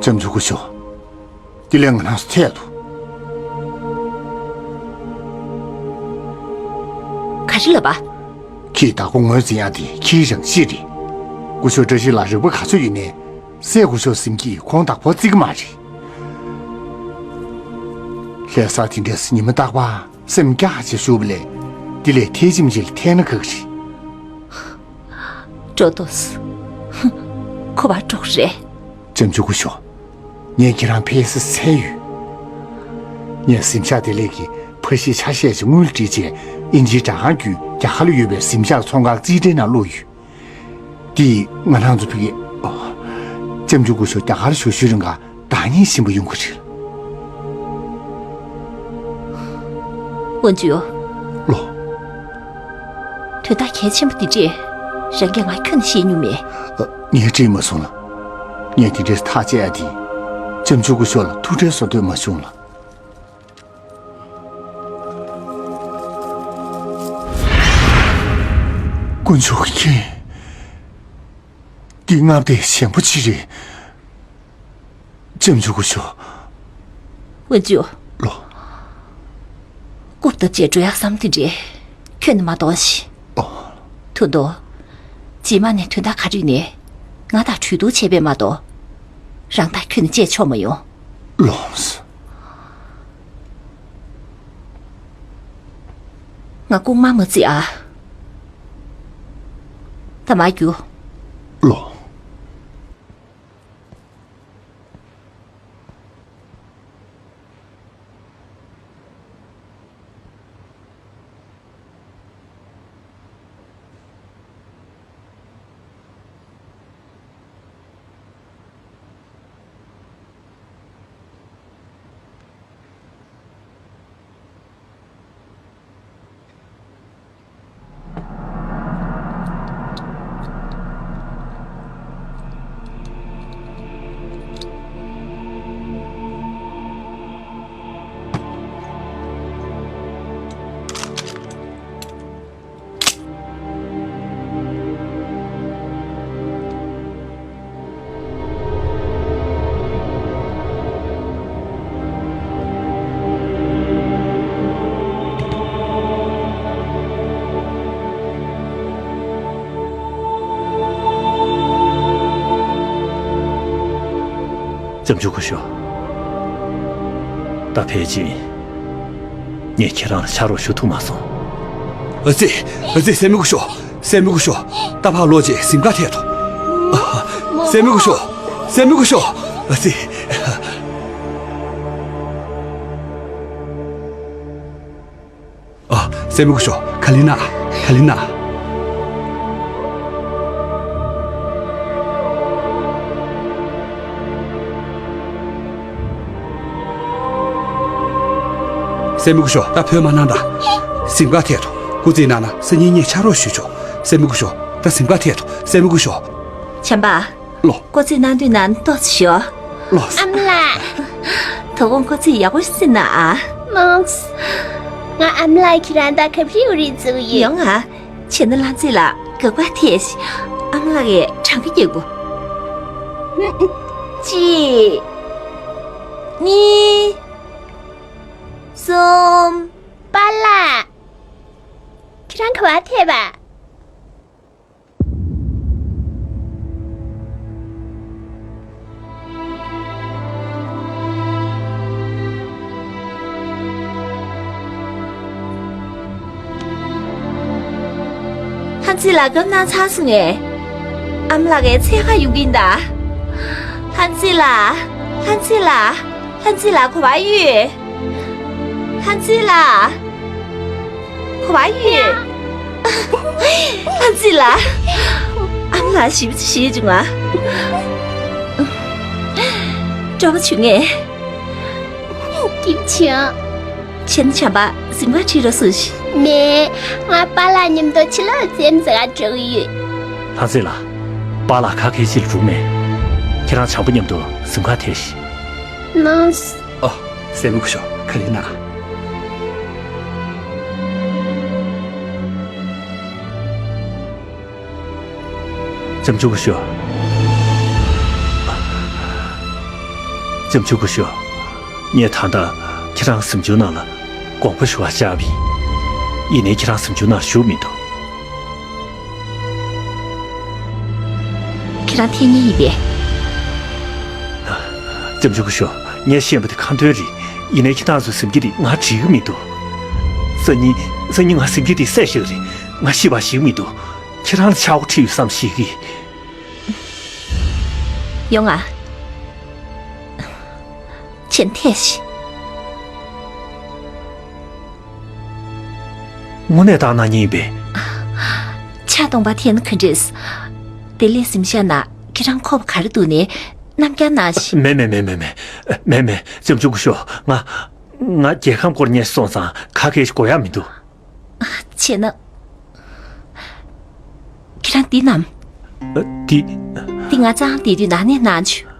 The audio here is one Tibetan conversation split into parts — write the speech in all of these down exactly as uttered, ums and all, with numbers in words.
ལྕམ་ཆུ་སྐུ་ཞབས། དེ་ལས་ང་རང་ཚོ་ཐད་དོ། ག་རེ་ལབ་པ། ཁྱེད་བདག་པོ་ངོས་འཛིན་ཡག་དེ་ཁྱེད་རང་ཤེས་རེད། སྐུ་ཞབས་བཀྲ་ཤིས་ལགས་རིག་པ་ག་ཚོད་ཡོད་ནའི། སྲས་སྐུ་ཞབས་སེམས་ཀྱིས་ཁོང་བདག་པོ་བརྩི་གི་མ་རེད། ལྷ་ས་དེ་འདྲས་ཉི་མ་རྟག་པར་སེམས་སྐྱོ་བྱས་བཞུགས་པ་ལས། དེ་ལས་ཐལ་ཞིམ་ཞིག་ལ་ཐལ་ན་དགའ་གི་རེད། འགྲོ་དོ། ཧུམ། ཁོ་པར་འགྲོ་གི་རེད། ལྕམ་ཆུ་སྐུ་ཞབས། ངས་ཁྱེད་རང་ཕེབས་ས་གསལ་ཡོད། ངས་གཟིམ་ཤག་བདེ་ལེགས་ཀྱི་ཕ་གཞིས་ཆ་ཤས་ཤིག་དངུལ་བྲིས་བྱས་དབྱིན་ཇིའི་སྦྲག་ཁང་བརྒྱུད་རྒྱ་གར་ལ་ཡོད་པའི་གཟིམ་ཤག་ཚོང་ཁང་རྩིས་ཁྲའི་ནང་བླུགས་ཡོད། དེ་ང་རང་ཚོ་ཕ་གི། ཨོ། ལྕམ་ཆུ་སྐུ་ཞབས་རྒྱ་གར་བཞུགས་ཤུལ་རིང་ག་བདག་ཉིད་ཞིམ་པོ་ཡོང་གི་རེད། ཝུན་ཅུའོ། ལོ། དོན་དག་གལ་ཆེན་པོ་འདི་འདྲས་རང་གིས་ང་ཁྱོན་ནས་བཤད་མྱོང་མེད། ཨ། ངས་དྲིས་མ་སོང་ལ། ངས་དེ་འདྲས་ཐག་བཅད་ཡ་དེ། ལྕམ་ཆུ་སྐུ་ཞབས་ལ་ཐུགས་ཁྲལ་བཟོ་འདོད་མ་བྱུང་ལ། དཀོན་མཆོག་མཁྱེན། འདི་མངའ་སྡེའི་ཞན་པོ་ཅིག་རེད། ལྕམ་ཆུ་སྐུ་ཞབས། ཝུན་ཅུའོ། ལོ། རྐུབ་བརྡབ་བྱས་འགྲོ་ཡག་བསམ་དེ་འདྲས་ཁྱོན་ནས་མ་གཏོང་ཞིག། ཨོ། ཐུ་དོ། རྗེས་མ་ནས་དོན་དག་ག་རེ་ཡིན་ནའི་ང་དང་གྲོས་བསྡུར་བྱས་པས་མ་གཏོགས། རང་དང་ཁྱོན་ནས་བཅད་ཆོག་མ་ཡོང་། ལོངས། ང་ལྐུགས་མ་མ་བརྩི་ཨ། ད་མ་རྒྱུགས། ལོ། ལྕམ་ཆུ་སྐུ་ཞབས། ད་ཕལ་ཆེར་ངས་ཁྱེད་རང་ལ་ཕྱག་རོགས་ཞུ་ཐུབ་མ་སོང་། ཨ་ཙི། ཨ་ཙི། སྲས་མོ་སྐུ་ཞབས། སྲས་མོ་སྐུ་ཞབས། ད་ཕར་ལོག་བྱས་གཟིམ་ཁར་ཐད་དོ། ཨ། སྲས་མོ་སྐུ་ཞབས། སྲས་མོ་སྐུ་ཞབས། ཨ་ཙི། ཨ། སྲས་མོ་སྐུ་ཞབས། ག་ལེར་ན། ག་ལེར་ན། སྲས་མོ་སྐུ་ཞབས། ད་བྲོས་མ་གནང་དང་། གཟིམ་ཁར་ཐད་དོ། སྐུ་རྩེད་གནང་ན་སང་ཉིན་ངས་ཕྱག་རོགས་ཞུ་ཆོག། སྲས་མོ་སྐུ་ཞབས། ད་གཟིམ་ཁར་ཐད་དོ། སྲས་མོ་སྐུ་ཞབས། བྱམས་པ། ལོ། སྐུ་རྩེད་གནང་འདོད་ན་ཏོག་ཙམ་ཞོག། ལོ། ཨ་མ་ལགས། དོ་དགོང་སྐུ་རྩེད་ཡག་པོ་ཞིག་རྩེ་གནང་ཨ། མོངས། ང་ཨ་མ་ལགས་ཁྱེད་རང་དང་ཁ་པར་ཡོད་རེད་བཟོ་གི་ཡོད། ཡོང་ཨ། བྱས་ན་ལྷ་མཛེས་ལགས་སྒུག་པར་ཐལ་ཞིག། ཨ་མ་ལགས་ཀྱིས་གྲངས་ཀ་རྒྱག་གོ། གཅིག་གཉིས། གསུམ། པཱ་ལགས། ཁྱེད་རང་ག་པར་ཐད་པ། ལྷ་མཛེས་ལགས་སྐབས་གནང་ཚར་སོང་ངས། ཨ་མ་ལགས་ཀྱིས་འཚོལ་ག་ཡོང་གི་ཡིན་ད། ལྷ་མཛེས་ལགས། ལྷ་མཛེས་ལགས། ལྷ་མཛེས་ལགས་ག་པར་ཡོད། ལྷ་མཛེས་ལགས། ག་པར་ཡོད། ལྷ་མཛེས་ལགས། ཨ་མ་ལགས་ཞེ་པོ་ཅིག་ཞེད་བྱུང་ང་། སྤྲོ་པོ་བྱུང་ངས། ཀིམ་ཆང་། ཁྱེད་བྱམས་པ་གཟིམ་ཁང་ཁྲིད་རོགས་གསུངས་ཤིག་མེད། ང་པཱ་ལགས་མཉམ་དུ་ཕྱི་ལོགས་འཛེམ་ཟ་ག་འགྲོ་གི་ཡོད། ལྷ་མཛེས་ལགས། པཱ་ལགས་ག་གེ་ཅིག་ལ་འགྲོ་མེད། ཁྱེད་རང་བྱམས་པ་མཉམ་དུ་གཟིམ་ཁང་ཐལ་ཤིག་ནང་། ཨ། སྲས་མོ་སྐུ་ཞབས་ག་རེ་གནང་། ལྕམ་ཆུང་སྐུ་ཞབས། ལྕམ་ཆུང་སྐུ་ཞབས། ངས་ད་ལྟ་ཁྱེད་རང་གཟིམ་ཆུང་ནང་ལ་དགོངས་པ་ཞུ་བར་བཅར་བ་ཡིན། ཡིན་ནའི་ཁྱེད་རང་གཟིམ་ཆུང་ནང་བཞུགས་མི་འདུག་ཁྱེད་རང་འཐེན་མཁན་ཡིན་པས། ལྕམ་ཆུང་སྐུ་ཞབས། ངས་བཤད་པ་དེ་ཁ་འདོན་རེད། ཡིན་ནའི་ཁྱེད་རང་ཚོས་གཟིམ་རྒྱུ་དེ་ང་འགྲིག་གི་མི་འདུག་སང་ཉིན། སང་ཉིན་ང་གཟིམ་རྒྱུ་དེ་བསད་བཞག་གི་རེད། ང་ཤི་བ་ཞིག་མི་འདུག་ཁྱེད་རང་ལ་ཆག་སྒོ་འཁྲིད་ཡོད་བསམ་ཤེས་ཀྱི། ཡོང་ང་། ཁྱེད་འཐད་ཤིག་དངོས་གནས་བཏང་གནང་མཁན་ཡིན་པས། ཆ་སྟོང་པ་འཐེན་ན་ག་འདྲས། དེ་ལས་གཟིམ་ཤག་ན་ཁྱེད་རང་ཁོག་པ་ག་རེ་འདུག་ནས་རྣམ་རྒྱལ་གནང་ཞིག་མེད་མེད་མེད་མེད་མེད། མེད་མེད། ལྕམ་ཆུང་སྐུ་ཞབས། ང་། ང་རྒྱལ་ཁམས་སྐོར་ཉལ་སོང་ཙང་ག་གེ་ཞིག་དགོས་ཡག་མི་འདུག་བྱས་ན། ཁྱེད་རང་འདི་ནམ། ཨ། འདི། འདི་ང་ཚང་དེ་དུས་ནང་ནས་གནང་བྱུང་།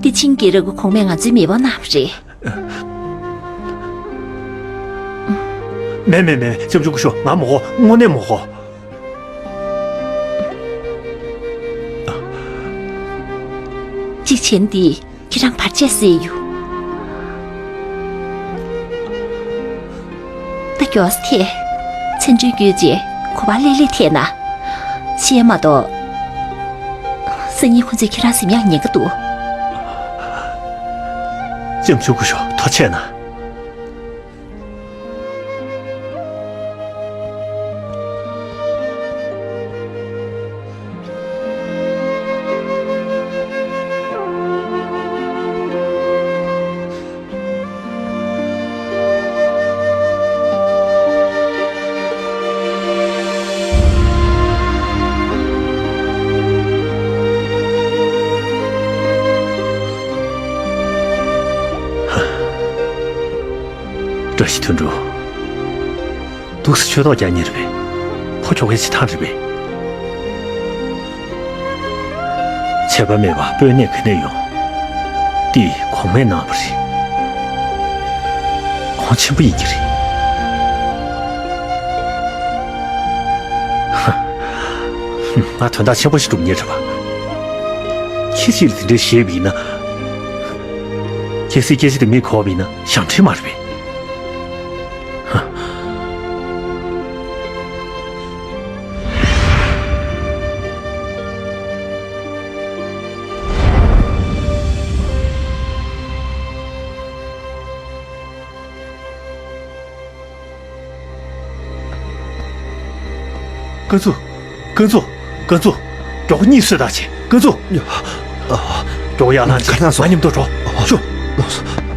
འདི་ཆིང་གི་ར་གུ་གོང་མས་ང་ཚོའི་མེས་པོ་གནང་བ་རེད། མེད་མེད་མེད། ལྕམ་ཆུང་སྐུ་ཞབས། ང་མ་གོ། དངོས་གནས་མ་གོ། གཅིག་བྱས་ན་འདི། ཁྱེད་རང་བར་ཆད་སེལ་ཡོད། ད་མགྱོགས་སེ་ཐལ། མཚན་བྱུང་བསྐྱོད་རྗེས་ག་པར་སླེབས་སླེབས་ཐལ་ན། ཤེས་མ་གཏོགས། སང་ཉིན་ཁོ་ཚོས་ཁྱེད་རང་གཟིམ་ཡག་ཉེན་ཁ་འདུག་ལྕམ་ཆུང་སྐུ་ཞབས། ཐུགས་རྗེ་གནང་། བཀྲ་ཤིས་དོན་གྲུབ། འདུག་སེ་ཆོས་ཐོག་རྒྱག་མཁན་རེད་པས། ཕོ་ཁྱོ་གའི་བྱེད་སྟངས་རེད་པས། ཆད་པ་མེད་པར་དཔོན་གནས་ག་ནས་ཡོང་། འདི་གོང་མས་གནང་བ་རེད། གོང་ཆེན་པོ་ཡིན་གྱི་རེད། ཧ། ང་དོན་དག་ཆེན་པོ་ཞིག་སྒྲུབ་མཁན་རེད་པ། ཁྱེད་ཅིག་ལ་དེ་འདྲའི་བཤད་པ་ཡིན་ན། ཁྱེད་སྲིད་སྐད་ཆ་དེ་མི་གོ་བ་ཡིན་ན་ཞབས་འདྲེན་མ་རེད་པས། ཧ། ཀུན་ཚུ། ཀུན་ཚུ། ཀུན་ཚུ། མགྱོགས་པོ་གཉིད་སད་ད་བྱེད། ཀུན་ཚུ། ཡ། ཨ། མགྱོགས་པོ་ཡར་ལངས་བྱེད། ཁ་ན་སོ། ང་མཉམ་དུ་འགྲོ། ཨ། ཤོག་ལགས་སོ།